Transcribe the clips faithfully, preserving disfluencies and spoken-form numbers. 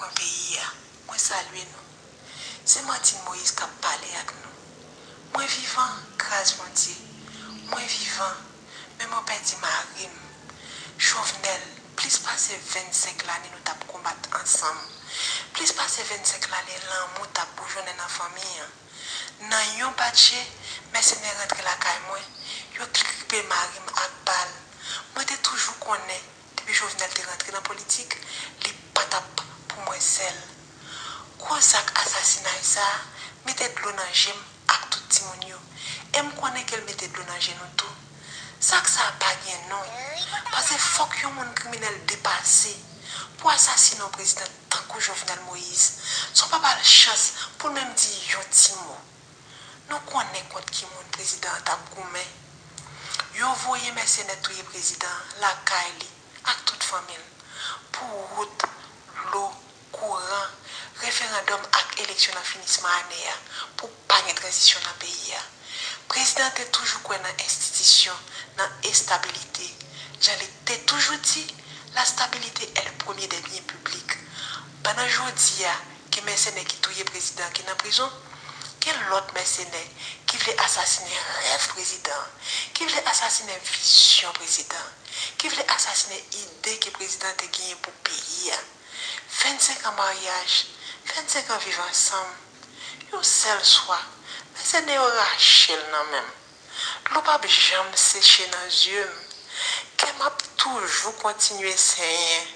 Nan peyi a, mwen salye nou. Se Martine Moïse k ap pale ak nou. Mwen vivan, gras Bondye. Mwen vivan, men mwen pèdi mari m. Jovenel, plis pase vennsenk lane nou t ap konbat ansanm. Plis pase vennsenk lane lanmou t ap boujonnen nan fanmi an. Nan yon bat je, mèsenè rantre lakay mwen, yo gripe mari m ak bal. Mwen te toujou konnen, depi Jovenel te rantre nan politik, li pa t ap pou mwen sèl. Gwo zak asasinay sa a mete dlo nan je m ak tout timoun yo, e m konnen ke l mete dlo nan je nou tou. Zak sa a pa gen non, paske fòk yon moun kriminèl depase pou asasinen yon prezidan tankou Jovenel Moïse, san w pa ba l chans pou l menm di yon ti mo. Nou konnen kont ki moun prezidan an t ap goumen. Yo voye mèsenè touye prezidan an lakay li ak tout fanmi l pou wout, dlo, kouran, referandòm ak eleksyon nan finisman ane a pou pa gen tranzisyon nan peyi a. Prezidan an te toujou kwè nan enstitisyon, nan estabilite. Jan li te toujou di, la stabilité est le premier des biens publics. Pandan jodi a, gen mèsenè ki touye prezidan ki nan prizon, gen lòt mèsenè ki vle asasinen rèv prezidan, ki vle asasinen vizyon prezidan, ki vle asasinen ide ke prezidan te genyen pou peyi a. Vennsenk an maryaj, vennsenk an viv ansanm, yon sèl swa, mèsenè yo rache l nan men m. Dlo p ap janm seche nan zye m. Kè m ap toujou kontinye senyen.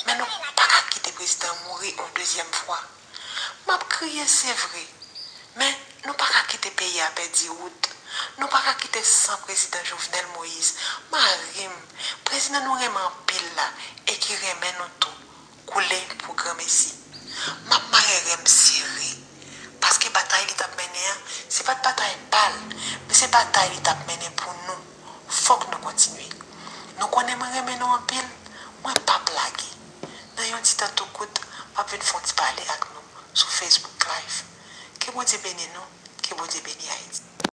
Men nou pa ka kite prezidan mouri yon dezyèm fwa. M ap kriye, se vre. Men nou pa ka kite peyi a pèdi wout. Nou pa ka kite san prezidan Jovenel Moïse, mari m, prezidan nou renmen anpil la e ki renmen nou tou, koule pou granmesi. M ap mare ren m sere, paske batay li t ap mennen an, se pa t batay pa l, men se batay li t ap mennen pou nou. Fòk nou kontinye. Nou konnen mwen renmen nou anpil, mwen p ap lage. Nan yon ti tan tou kout, m ap vin fè yon ti pale ak nou sou Facebook Live. Ke Bondye beni nou, ke Bondye beni Ayiti.